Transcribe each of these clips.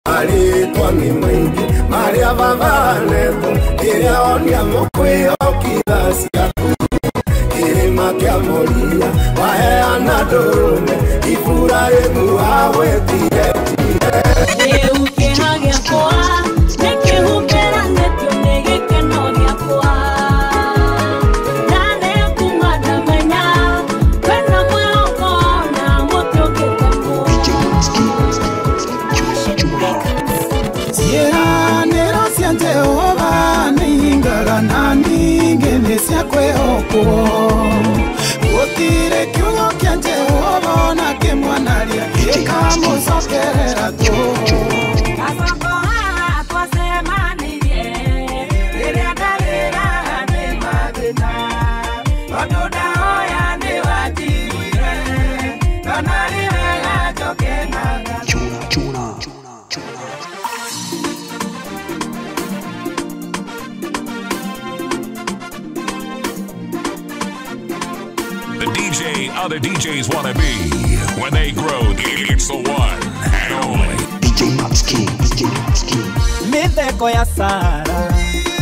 Marĩtwa nĩ maingĩ marĩa babanetwo rĩrĩa onia mũkwĩhokitha ciaku kĩrĩma kĩa Moria waheana ndũrũme Iburahĩmu agwĩtire Rĩu kĩeha gĩakwa nĩkĩhumbĩranĩtio nĩ gĩkeno gĩakwa na nĩnguma ndamenya kwĩna mwĩhoko na mũtĩ ũngĩtemwo. Ciĩranĩro cia Jehova nĩihingaga na ningĩ nĩ cia kwĩhokwo. Gũtirĩ kiugo kĩa Jehova ona kĩmwe narĩa gĩkamũcokerera tũhũ. Gacongo haha twacemanirie rĩrĩa ndarĩraga nĩ mathĩna tondũ ndahoya nĩwanjiguire ndona nĩ wega njoke na ngatho. The DJ other DJs want to be when they grow, it's the one and only. DJ Max King, DJ Max King. Mĩtheko ya Sara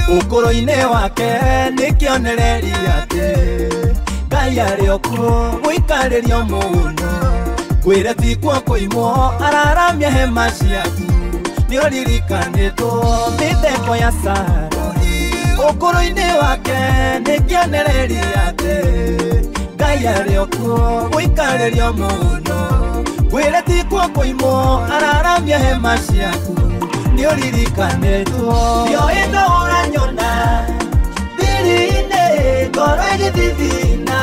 ũkũrũ-inĩ wake nĩ kĩonereria atĩ Ngai arĩ o kuo gũikarĩrio mũno kwĩre ti kuo kũimwo araramia hema ciaku nĩ ũririkanĩtwo. Mĩtheko ya Sara ũkũrũ-inĩ wake nĩ kĩonereria atĩ Ngai arĩ o kuo gũikarĩrio mũno kwĩre ti kuo kũimwo araramia hema ciaku nĩ ũririkanĩtwo. Ndioĩ no ũranyona thiri-inĩ ngoro ĩgĩthithina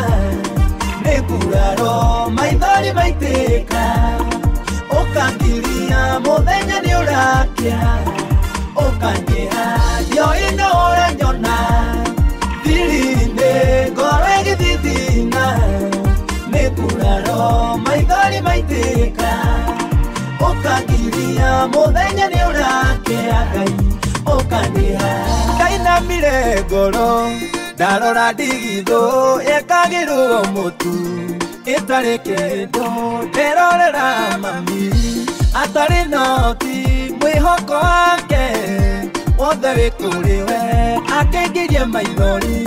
nĩ nguraro maithori maitĩka ũkangiria mũthenya nĩ ũrakĩa ũkanjĩha. Ndioĩ no ũranyona thiri-inĩ ngoro ĩgĩthithina nĩ nguraro maithori maitĩka ũkangiria mũthenya nĩ ũrakĩa Ngai ũkanĩha. Ndainamire ngoro ndarora ndigithũ yekagĩrwo mũtu ĩtarĩ kĩndũ nderorera mami atarĩ noti mwĩhoko wake wothe wĩ kũrĩ we akĩngirie maithori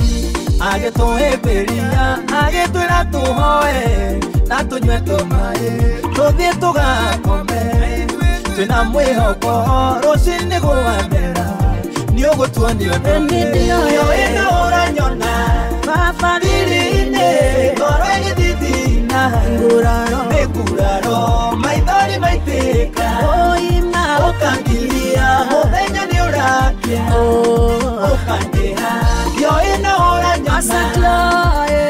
agĩtũhĩmbĩria agĩtwĩra tũhoe na tũnyue tũmaĩ tũthiĩ tũgakome twĩna mwĩhoko rũcinĩ gwathera nĩ ũgũtuonia ũndũ ndioĩ no ũranyona thiri-inĩ ngoro ĩgĩthithina nĩ nguraro maithori maitĩka ũkangiria mũthenya nĩ ũrakĩa ũkanjĩha. Ndioĩ no ũranyona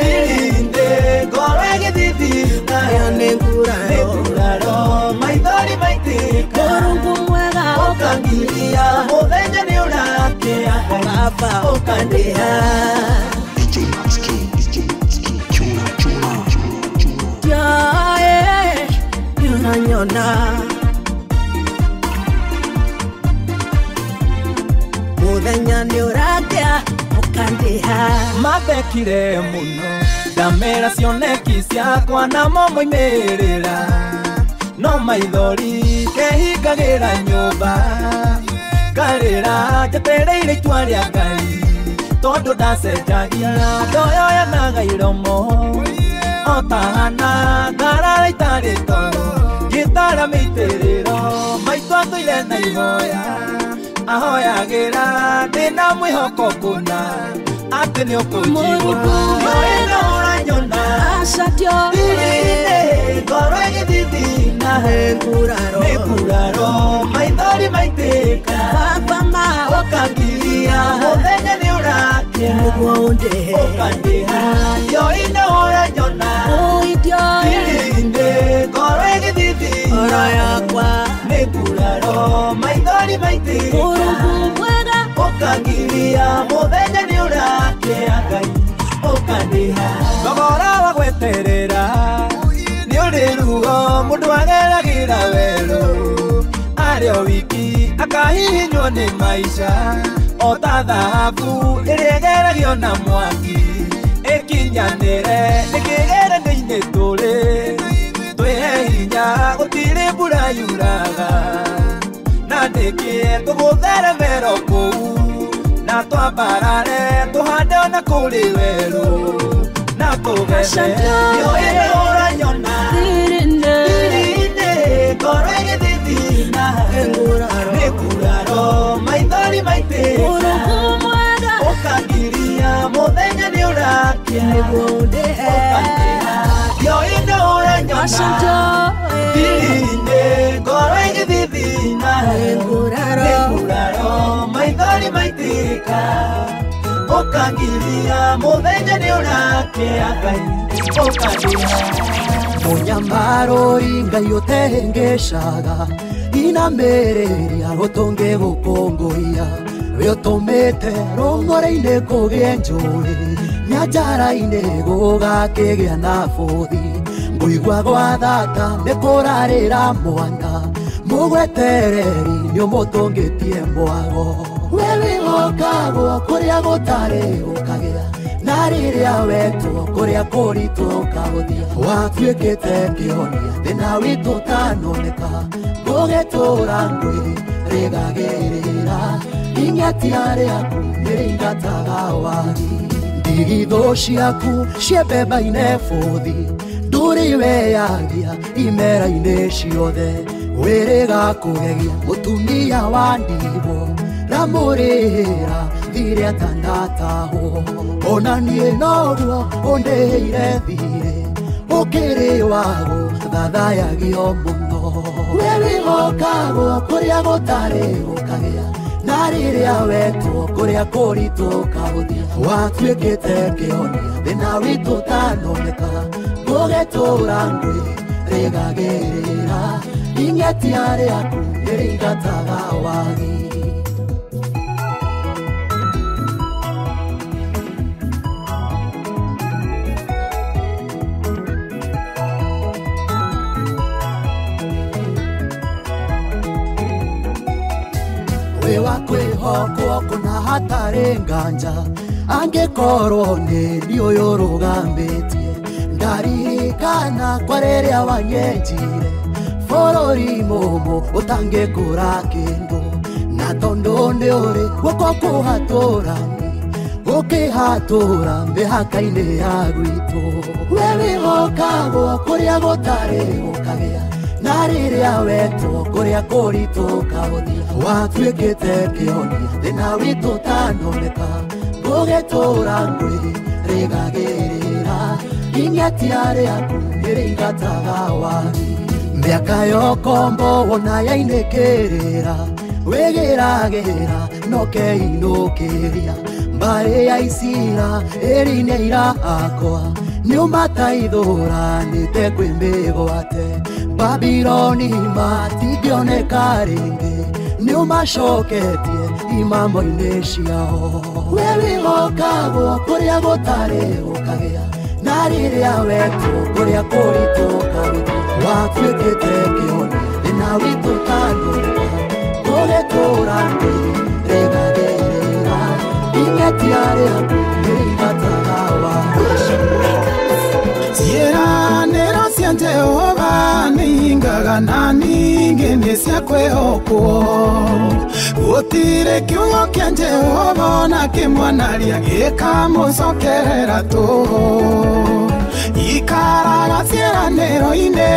thiri-inĩ ngoro ĩgĩthithina nĩ nguraro maithori maitĩka ũkangiria mũthenya nĩ ũrakĩa ũkanjĩha. DJ Max King, DJ Max King. Chuna, chuna, chuna, chuna. Ndioĩ nĩũranyona mũthenya nĩ ũrakĩa ũkanjĩha. Mathekire mũno ndamera cioneki ciakwa namo moimĩrĩra no maithori kehingagĩra nyũmba ngarĩra njetereire itua rĩa Ngai tondũ ndacenjagia ndoyoyanaga iromo o ta Hana ngarara itarĩ toro ngĩtara mĩitĩrĩro maitũ atũire na ihoya ahoyagĩra ndĩna mwĩhoko kũna atĩ nĩ ũkũnjigua. Ndioĩ no ũranyona thiri-inĩ ngoro ĩgĩthithina nĩ nguraro maithori maitĩka ũkangiria mũthenya nĩ ũrakĩa ũkanjĩha. Ndioĩ no ũranyona thiri-inĩ ngoro ĩgĩthithina nĩ nguraro maithori maitĩka ũkangiria mũthenya nĩ ũrakĩa Ngai ũkanĩha. Thogora wa gweterera nĩ ũrĩ ruo mũndũ ageragĩra werũ arĩ o wiki akahihinywo nĩ maica o ta thahabu ĩrĩa ĩgeragio na mwaki ĩkinyanĩre nĩkĩgeranio-inĩ tũrĩ twĩhe hinya gũtirĩ mbura yuraga na Ũkandĩkie tũgũtheremero kũu na twambarare tũhande ona kũrĩ werũ na tũgethe nĩũĩ nĩũranyona thiri-inĩ ngoro ĩgĩthithina nĩ nguraro maithori maitĩka ũkangiria mũthenya nĩũrakia ũkandĩha nĩũĩ nĩũranyona thiri-inĩ ngoro ĩgĩthithina nĩ nguraro maithori maitĩka ũkangiria mũthenya nĩũrakia Ngai ũkandĩha Mũnyamarũri Ngai ũtehĩngĩcaga inamĩrĩria gũtũngĩgũkũngũiya we ũtũmĩte rũng'ũrĩ-inĩ kũgĩe njũĩ nyanjara-inĩ gũgakĩgĩa na bũthi ngũigua gwa thata nĩ kũrarĩra mwana mũgwetereri nĩũmũtũngĩtie mwago we wĩhokagwo kũrĩa gũtarĩ gũkagĩa na rĩrĩa wetwo kũrĩa kũritũ ũkahũthia watuĩkĩte kĩhonia thĩna witũ ũtanoneka ngũgĩtũra ngwĩ rĩgagĩrĩra ing'atia rĩaku nĩrĩingataga wagi ndigithũ ciaku ciembemba-inĩ bũthi ndũrĩ weyagia imera-inĩ ciothe wĩrĩga kũgegia mũtumia wa ndigwo ramũrĩhĩra thirĩ atanatahwo ona niĩ noguo ũndĩhĩire thirĩ ũkĩrĩ wago thathayagio mũno we wĩhokagwo kũrĩa gũtarĩ gũkagĩa na rĩrĩa wetwo kũrĩa kũritũ ũkahũthia watuĩkĩte kĩhonia thĩna witũ ũtanoneka ngũgĩtũra ngwĩ rĩgagĩrĩra ing'atia rĩaku nĩrĩingataga wagi. We wa kwĩhokwo kũna hatarĩ nganja angĩkorwo nĩ niĩ ũyũ ũrũgamĩtie ndarikana kwa rĩrĩa wanyenjire bũrũri mũmũ ũtangĩkũra kĩndũ na tondũ nĩ ũrĩ guoko kũhatũrani ũkĩhatũra mĩhaka-inĩ ya gwitũ we wĩhokagwo kũrĩa gũtarĩ gũkagĩa na rĩrĩa wetwo kũrĩa kũritũ ũkahũthia watuĩkĩte kĩhonia thĩna witũ ũtanoneka ngũgĩtũra ngwĩ rĩgagĩrĩra ing'atia rĩaku nĩrĩingataga wagi mĩaka yokombo wona yainĩkĩrĩra wĩgĩragĩra nokeinũkĩria mbarĩ ya Isira ĩri nĩ aira akwa nĩũmataithũranĩte kwĩ mĩgwate Babiloni matingĩoneka rĩngĩ nĩũmacoketie imamo-inĩ ciao we wĩhokagwo kũrĩa gũtarĩ gũkagĩa na rĩrĩa wetwo kũrĩa kũritũ ũkahũthia watuĩkĩte kĩhonia thĩna witũ ũtanoneka ngũgĩtũra ngwĩ rĩgagĩrĩra ing'atia rĩaku nĩrĩingataga wagi. Ciĩranĩro cia Jehova nĩingaga na ningĩ nĩ cia kwĩhokwo gũtirĩ kiugo kĩa Jehova ona kĩmwe naria gĩkamũcokerera tũhũ ikaraga ciĩranĩro-inĩ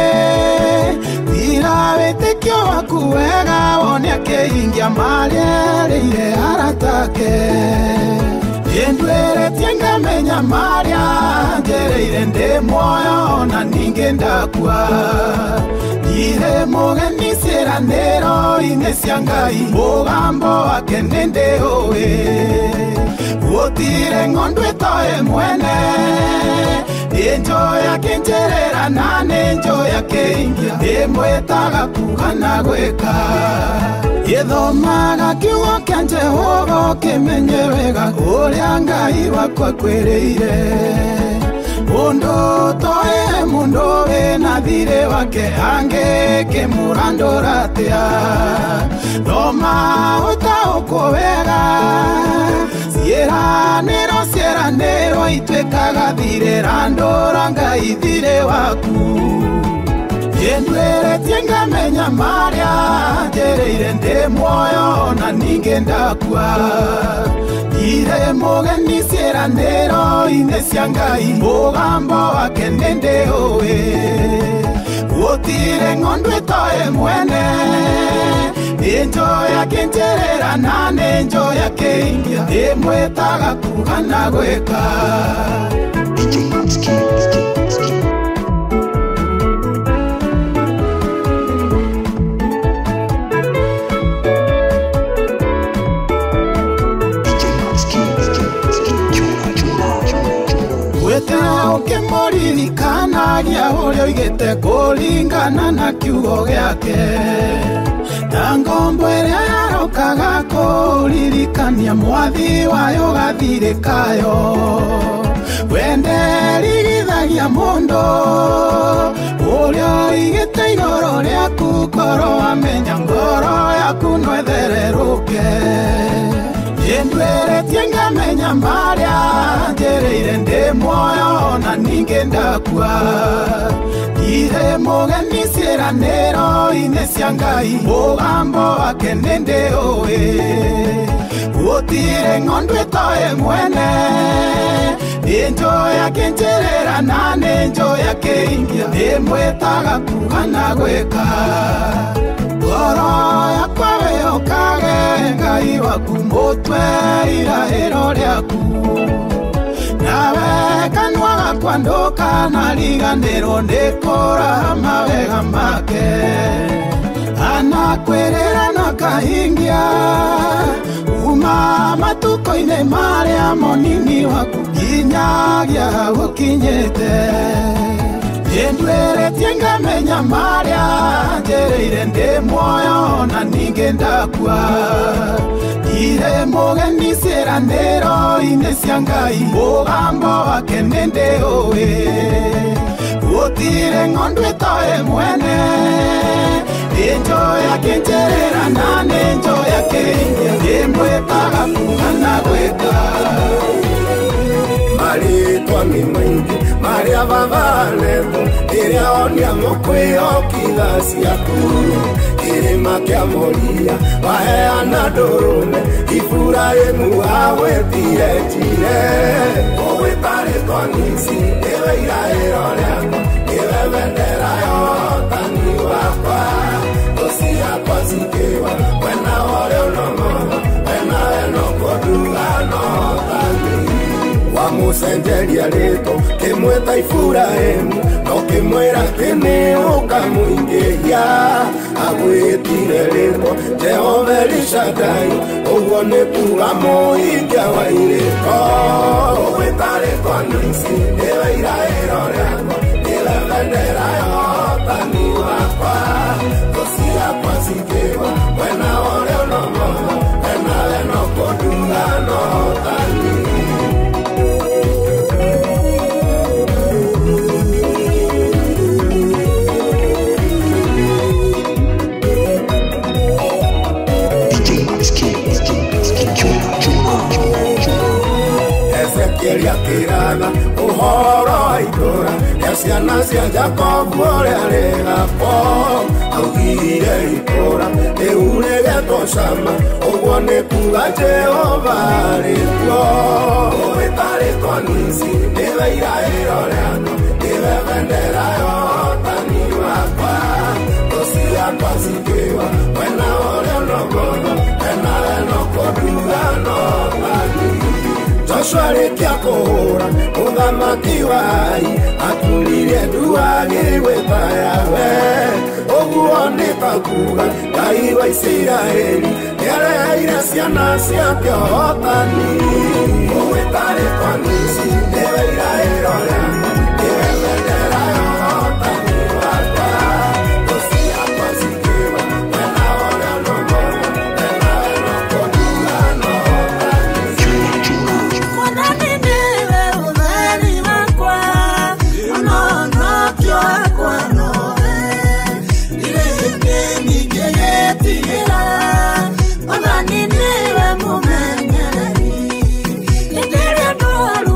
thira wĩtĩkio waku wega wone akĩhingia marĩa erĩire aratake Ndwĩrĩtie ngamenya marĩa njereire ndĩ muoyo ona ningĩ ndakua ndirĩ mũgeni ciĩranĩro-inĩ cia Ngai mũgambo wake nĩndĩũĩ gũtirĩ ng'ondu ĩtoĩ mwene nĩnjũĩ akĩnjĩrĩra na nĩnjũĩ akĩingia ndĩmwĩtaga kuuga na gwĩka gĩthomaga kiugo kĩa Jehova ũkĩmenye wega ũrĩa Ngai wakwa akwĩrĩire mũndũ ũtoĩ mũndũ wĩna thirĩ wake angĩkĩmũrandũra atĩa thoma ũtaũkwo wega ciĩranĩro ciĩranĩro ituĩkaga thirĩ randũra Ngai thirĩ waku. Ndwĩrĩtie ngamenya marĩa njereire ndĩ muoyo na ningĩ ndakua. Irĩ mũgeni ciĩranĩro-inĩ cia Ngai, mũgambo wake nĩndĩũĩ. Gũtirĩ ng'ondu ĩtoĩ mwene, nĩnjũĩ akĩnjĩrĩra na nĩnjũĩ akĩingia, ndĩmwĩtaga kuga na gwĩka. DJ Max King, DJ Max King. DJ Max King, DJ Max King. Chuna, chuna, chuna, chuna. Wetera ũkĩmũririkanagia ũrĩa oigĩte kũringana na kiugo gĩake. Ta ngombo ĩrĩa yarokaga kũririkania mwathi wayo gathirĩ kayo. Wende rigithagia mũndũ ũrĩa oigĩte igũrũ rĩaku, korwo amenya ngoro yaku no ĩthererũke. Ndwĩrĩtie ngamenya marĩa njereire ndĩ muoyo na ningĩ ndakua. Irĩ mũgeni ciĩranĩro-inĩ cia Ngai, mũgambo wake nĩndĩũĩ. Gũtirĩ ng'ondu ĩtoĩ mwene, nĩnjũĩ akĩnjĩrĩra na nĩnjũĩ akĩingia, ndĩmwĩtaga kuga na gwĩka. Ngoro yakwa wĩhokage Ngai waku, mũtwe irahĩro rĩaku. Nawe kanua gakwa ndũkanariganĩrwo nĩ kũraha mawega make. Anakwĩrĩra na kahingia uma matukũ-inĩ marĩa mũnini waku nginyagia hau ũkinyĩte. Ndwĩrĩtie ngamenya marĩa njereire ndĩ muoyo na ningĩ ndakua. Irĩ mũgeni ciĩranĩro-inĩ cia Ngai, mũgambo wake nĩndĩũĩ. Gũtirĩ ng'ondu ĩtoĩ mwene, nĩnjũĩ akĩnjĩrĩra na nĩnjũĩ akĩingia, ndĩmwĩtaga kuga na gwĩka. Marĩtwa nĩ maingĩ marĩa babanetwo, rĩrĩa onia mũkwĩhokitha ciaku. Kĩrĩma kĩa Moria waheana ndũrũme, Iburahĩmu agwĩtire njire. Ũgwĩta rĩtwa Nisi, nĩwe iraĩro rĩakwa, nĩwe bendera ya ũhotani wakwa. Thũ ciakwa cikĩgwa mwena wa ũrĩo na ũmotho, we nawe no kũnduga na ũhotani. Wamũcenjeria rĩtwa kĩmwĩta Iburahĩmu, no kĩmwĩra atĩ nĩ ũkamũingĩhia. Agwĩtire rĩtwa Jehova El Shaddai, ũguo nĩ kuga mũhingia wa irĩko. Ũgwĩta rĩtwa Nisi, nĩwe iraĩro rĩakwa, nĩwe bendera ya ũhotani wakwa. Thũ ciakwa cikĩgwa mwena wa ũrĩo na ũmotho, we nawe no kũnduga na ũhotani. DJ Max King, DJ Max King. Chuna, chuna, chuna, chuna. Ezekieli akĩratha ũhoro wa itũũra rĩa ciana cia Jakobu ũrĩa rĩgakwo. Augire itũũra rĩu rĩgetwo Shama, ũguo nĩ kuga Jehova arĩ kuo. Ũgwĩta rĩtwa Nisi, nĩwe iraĩro rĩakwa, nĩwe bendera ya ũhotani wakwa. Thũ ciakwa cikĩgwa mwena wa ũrĩo na ũmotho, we nawe no kũnduga na ũhotani. Joshua arĩkia kũhũra mũthamaki wa Ai, aturirie ndu agĩgwĩta Yahweh. Ũguo nĩ ta kuga Ngai wa Isiraeli nĩareheire ciana ciake ũhotani. Ũgwĩta rĩtwa Nisi, nĩwe iraĩro rĩakwa, nĩwe bendera ya ũhotani wakwa. Thũ ciakwa cikĩgwa mwena wa ũrĩo na ũmotho, we nawe no kũnduga na ũhotani. Chuna, chuna, chuna. Mwathani nĩwe ũtheri wakwa, ũhonokio wakwa nowe. Ndirĩ hĩndĩ ningĩgĩtigĩra, Mwathani nĩwe mũmenyereri. Hĩndĩ ĩrĩa ndwaru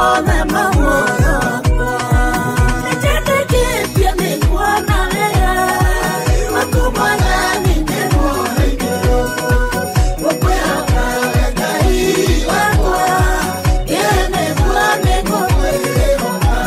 mothe ma muoyo wakwa. Nĩnjĩtĩkĩtie nĩnguona wega waku Mwathani ndĩ muoyo-inĩ ngũkwĩhoka we Ngai wakwa ĩĩ nĩguo nĩngũkwĩhoka.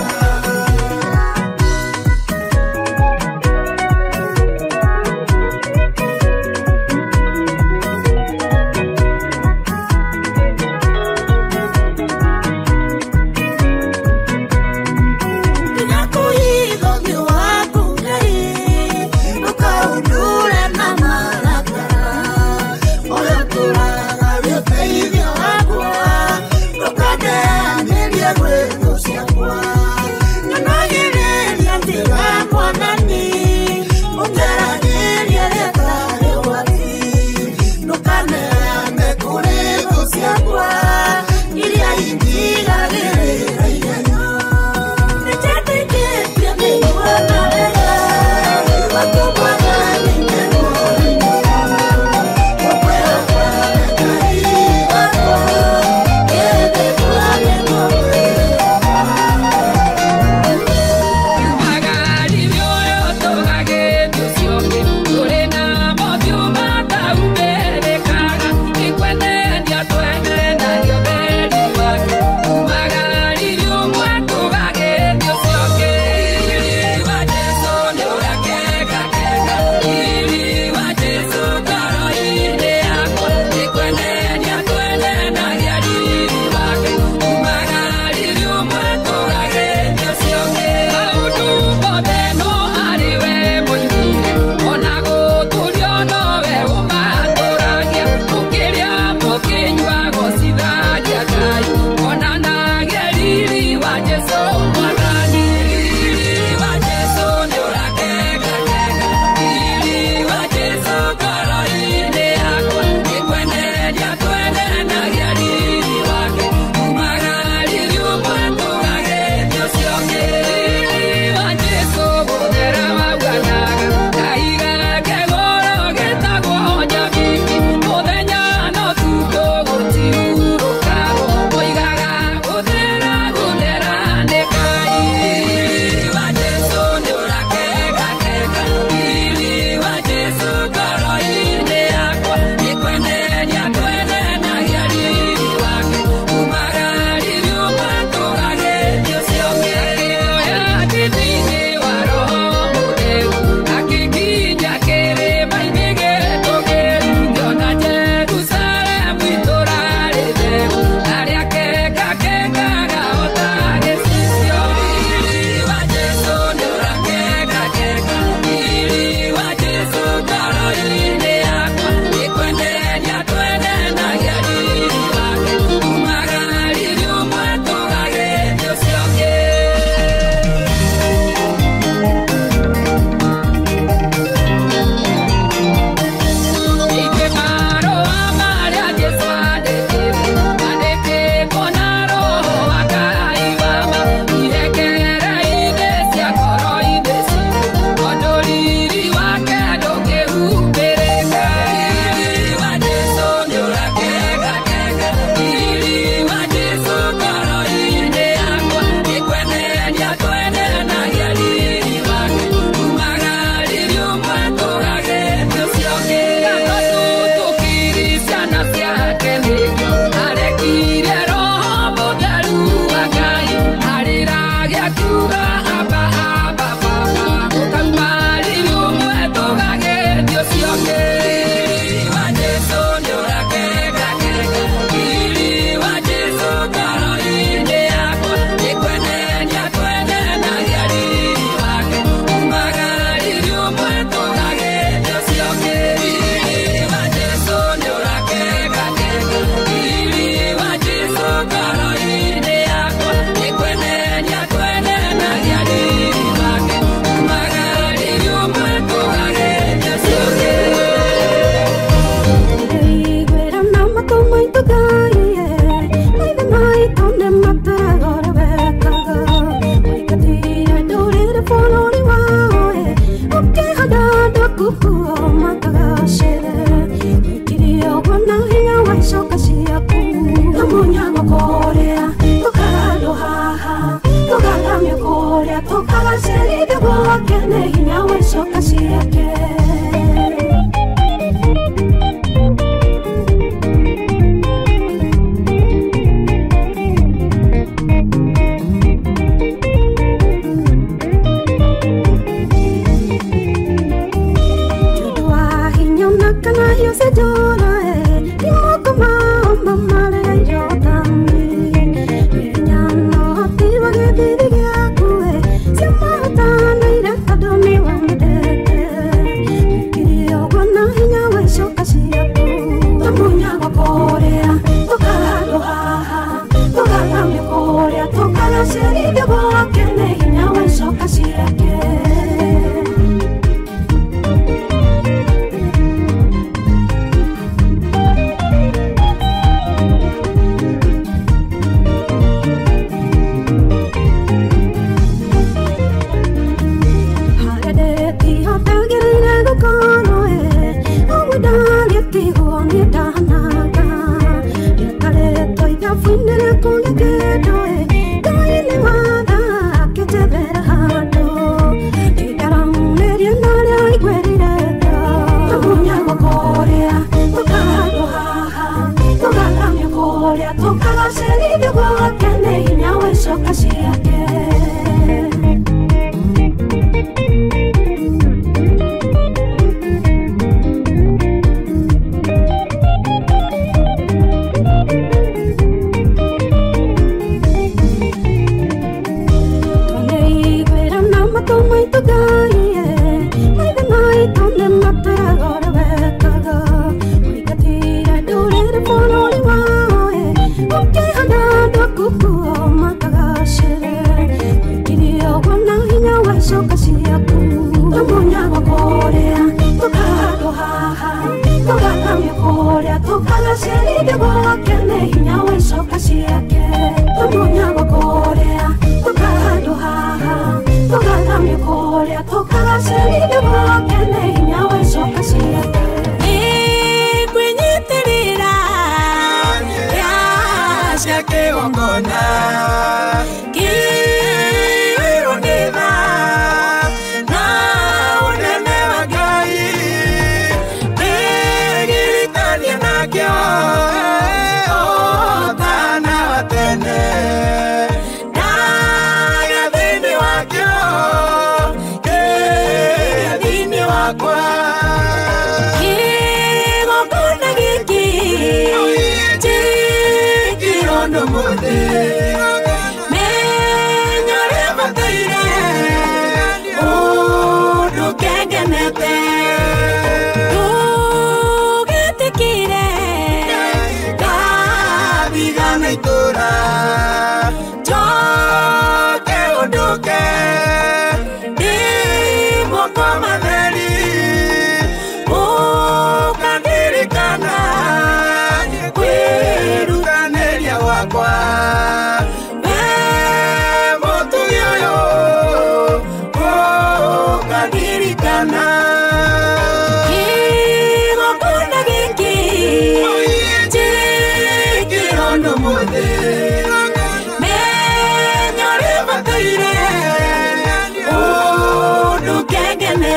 Ndingakũhitha ũthiũ waku Ngai, ndũkaũndure na marakara. Ũrĩa ũtũũraga wĩ ũteithio wakwa, ndũkandeanĩrie gwĩ thũ ciakwa. Nyonaagĩrĩria njĩra Mwathani, ũngeragĩrie rĩtarĩ ũgwati. Ndũkaneane kũrĩ thũ ciakwa, iria injigagĩrĩra ihenya. Nĩnjĩtĩkĩtie nĩnguona wega waku Mwathani ndĩ muoyo-inĩ ngũkwĩhoka we Ngai wakwa ĩĩ nĩguo nĩngũkwĩhoka. Gũthera, gũthera, nĩ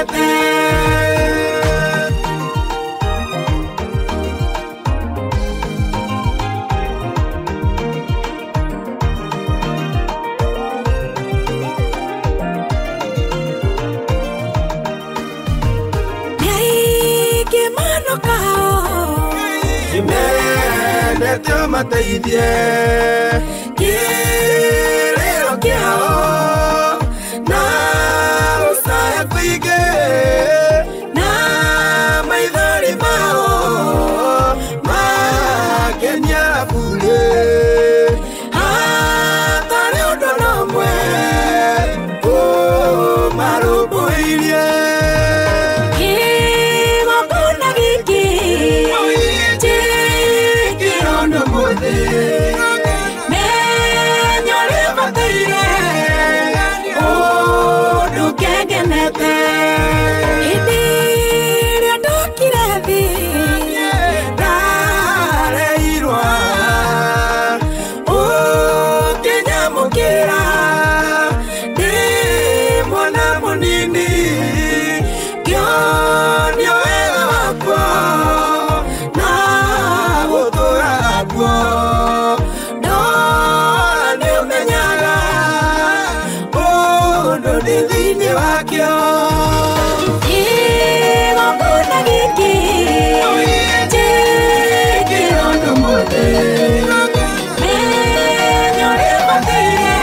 kengenete. Imendete mateithie kĩrĩro kĩao na gũcaya kũingĩ na maithori mao makenia burĩ hatarĩ ũndũ na ũmwe ũmarũmbũirie. Kĩgongona gĩkĩ Njĩkĩro mũthĩ menyo rĩbataire ũndũ kengenete. Hĩndĩ ĩrĩa ndokire thĩ Ndareirwo ũkĩnyamũkĩra ndĩ mwana mũnini ngĩonio wega wakwa na gũtũra kuo ndora nĩũmenyaga ũndũ ndĩ thĩinĩ wakĩo. Kĩgongona gĩkĩ Njĩkĩro ũndũ mũthĩ menyo rĩbataire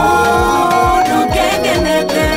ũndũ kengenete.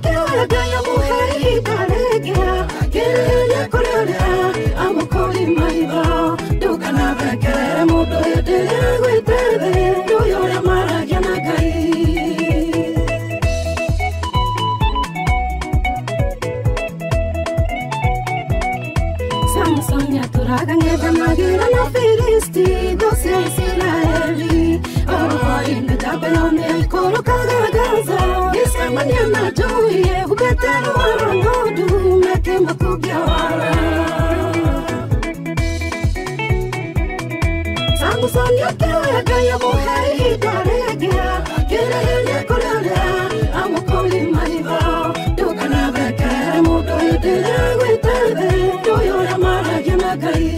akĩoya Ngai amũhe ihinda rĩngĩ akĩrĩrĩria kũrĩ ũrĩa amũkũri maitho ndũkanathekerere mũndũ hĩndĩ ĩrĩa agwĩte thĩ ndũĩ ũrĩa maragia na Ngai. Samson yatũraga ng'ethanagĩra na Filisti thũ cia Isiraeli oro hwaĩ-inĩ njamba yao nĩyaikũrũkaga Gaza gĩcemania na njũi ĩhumbĩte rũa rwa ng'ondu mekĩmakungia wara. Samson akĩoya Ngai amũhe ihinda rĩngĩ akĩrĩrĩria kũrĩ ũrĩa amũkũri maitho ndũkanathekerere mũndũ hĩndĩ ĩrĩa agwĩte thĩ ndũĩ ũrĩa maragia na Ngai.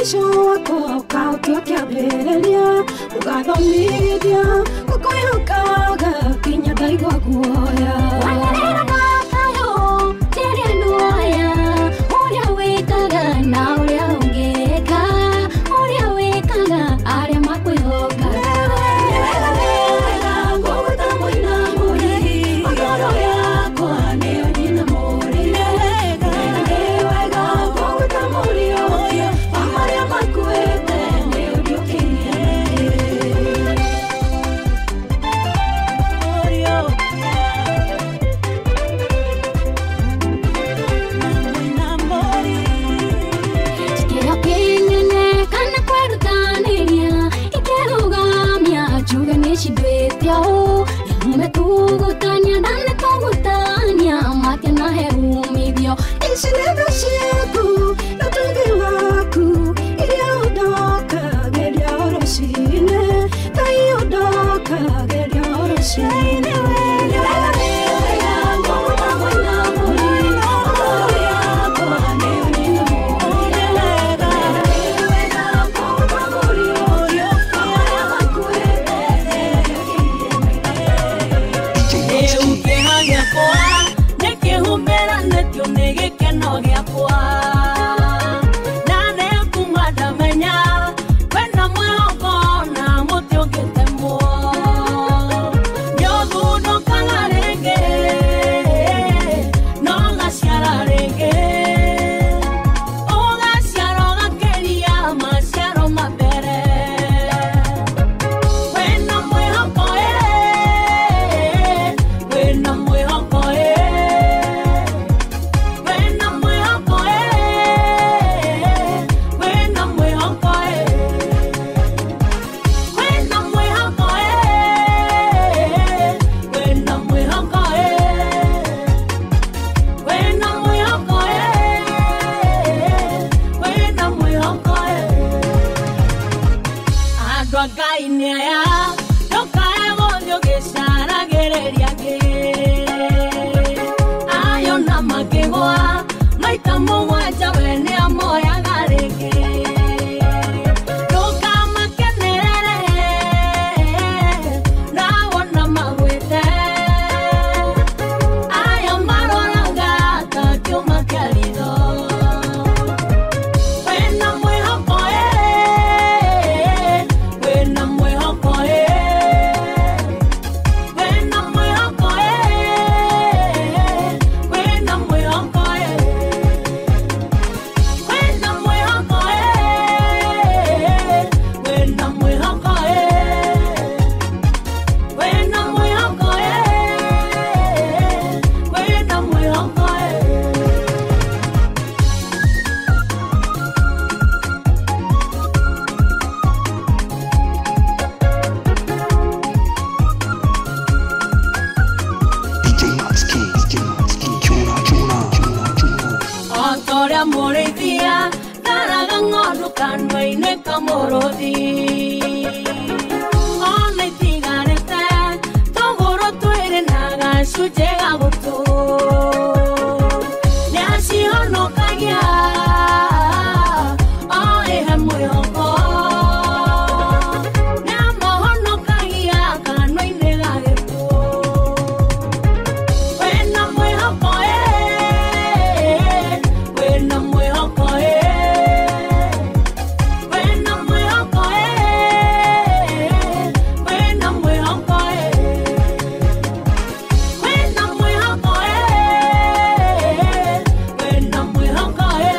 Mũico wakwa ũkaũtua kĩambĩrĩria ũgathomithia gũkwĩhokaga nginya ndaigua guoya. Wanĩrĩra matayo njĩre andũ aya ũrĩa wĩkaga na ũrĩa ũngĩka ũrĩa wĩkaga arĩa makwĩhokaga. Wega ngũgwĩta mũinamũri ngoro yakwa nĩyo nyinamũri. Wega ngũgwĩta mũriũkia wa marĩa makuĩte nĩũriũkirie. Kĩrĩa kĩnene kana kwerutanĩria ikĩrũgamia njuge nĩcinduĩte ũũ metugutania ndanetugutania makĩnahe umithio. Ici nĩ tha ciaku na ũtugi waku iria ũndokagĩria o rũciinĩ Ngai ũndokagĩria o rũciinĩ. Wega nĩ wega ngũgwĩta mũinamũri ngoro yakwa nĩyo nyinamũri. Wega nĩ wega ngũgwĩta mũriũkia wa marĩa makuĩte nĩũriũkirie. Rĩu kĩeha gĩakwa nĩkĩhumbĩranĩtio nĩ gĩkeno gĩakwa na nĩ kuma ndamenya kwĩna mwĩhoko na mũtĩ ũngĩtemwo nĩũthundũkaga rĩngĩ no gaciara rĩngĩ ũgaciara ũgakĩria maciaro ma mbere. Wĩna mwĩhoko ĩ, wĩna mwĩhoko ĩ, wĩna mwĩhoko ĩ, wĩna mwĩhoko ĩ, wĩna mwĩhoko ĩ, wĩna mwĩhoko ĩ, wĩna mwĩhoko ĩ, wĩna mwĩhoko ĩ. Andũ a Ngai nĩ aya ndũkae gũthiĩ ũgĩcaragĩrĩria angĩ ayo na makĩgũa maita mũgwanja we nĩamoyaga rĩngĩ ndũkamakenerere na wona magwĩte ayo maroraga ta kĩũma kĩa ritho. Wĩna mwĩhoko ĩ, wĩna mwĩhoko ĩ, wĩna mwĩhoko ĩ, wĩna mwĩhoko ĩ, wĩna mwĩhoko ĩ, wĩna mwĩhoko ĩ, wĩna mwĩhoko ĩ, wĩna mwĩhoko ĩ. DJ Max King, DJ Max King, Chuna, Chuna, Chuna, Chuna. O ta ũrĩa mũrĩithia tharaga ng'ondu kanua-inĩ ka mũrũthi ona itigarĩte tũgũrũ twĩrĩ na gacunjĩ ga gũtũ nĩacihonokagia o ĩhe mwĩhoko nĩamahonokagia kanua-inĩ ga gĩkuũ. Wĩna mwĩhoko ĩ, wĩna mwĩhoko ĩ, wĩna mwĩhoko ĩ, wĩna mwĩhoko ĩ, wĩna mwĩhoko ĩ, wĩna mwĩhoko ĩ,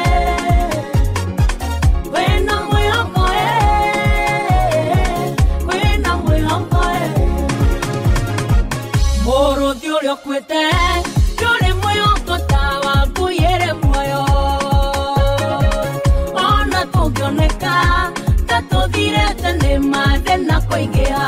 wĩna mwĩhoko ĩ, wĩna mwĩhoko ĩ. Mũrũthi ũrĩa ũkuĩte ndũrĩ mwĩhoko ta waku yĩrĩ muoyo ona tũngĩoneka ta tũthirĩte nĩ mathĩna kũingĩha.